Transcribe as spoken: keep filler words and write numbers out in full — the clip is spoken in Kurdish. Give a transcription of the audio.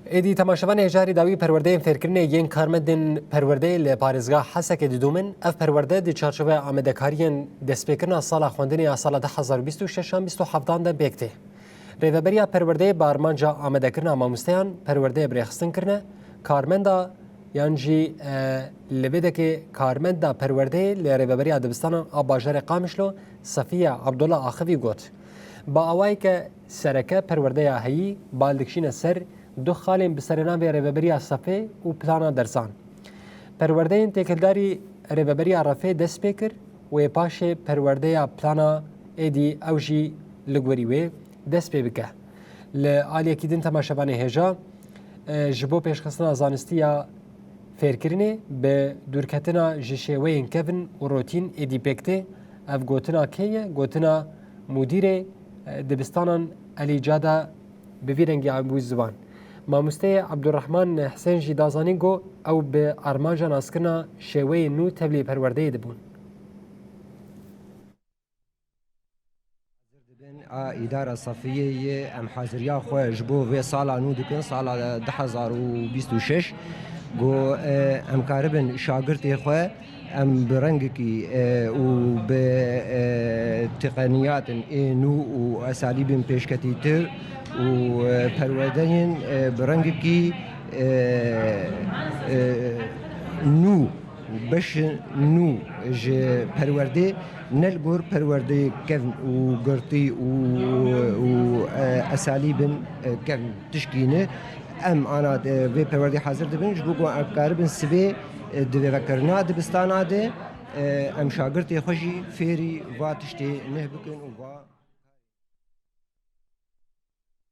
Êdî temaşevanê hêjarî dawî perwerdeyên fêrkirinê yên karmendên perwerdeyê li parêzgeha Hesekê didomin. Ev perwerde di çarçoveya amadekariyên destpêkirina sala xwendinê ya sala du hezar û bîst û şeşan bîst û heftan de pêk tê. Rêveberiya perwerdeyê bi armanca amadekirina mamosteyan perwerdeyê bi rêxistin kirine, karmenda yan jî, e, li vê dekê karmenda perwerdeyê li Rêveberiya Dibistanan a bajarê Qamişlo Safiye Abdullah Axivî got, bi awayeke sereke perwerdeya heyî bal dikişîne ser du xalên bi serê navê Rêveberiya Sefê û Plana Dersan. Perwerdeyên têkildarî Rêveberiya Refê dest pê kir û ê paşê perwerdeya Plana êdî ew jî li gorî wê dest pê bike. Li aliyekî din temaşevanê hêja, e, ji bo pêşxistina zanistiya fêrkirinê bi dûrketina ji şêweyên kevn û rotîn êdî pêk tê. Ev gotina kê ye? Gotina mudîrê, e, dibistanan Elî Cada bi vî rengî bû ziwan. Mamosteyê Abdurrahman Husên jî da zanîn ku ew bi armanca naskirina şêweyên nû tevlî perwerdeyê dibûn. Hazir dibin a îdara Safiyê yê em haziriya xwe ji bo vê sala nû dikin, sala du hezar û bîst û şeş, ku, e, em karibin şagirtê xwe em bi rengekî, e, û bi, e, teqeniyatên ê nû û esalîbên pêşketîtir û, e, perwerdeyên, e, bi rengekî, e, e, nû, beşên nû ji perwerdê, ne li gor perwerdeyê kevn û girtî û, û, e, esalîbên, e, kevn tişkî ne. Em ana, e, vê perwerdê hazir dibin, ji bo ku em karibin sibê, e, di vê vekirina dibistana de, e, em şagirtê xwe jî fêrî va tiştê neh bikin û va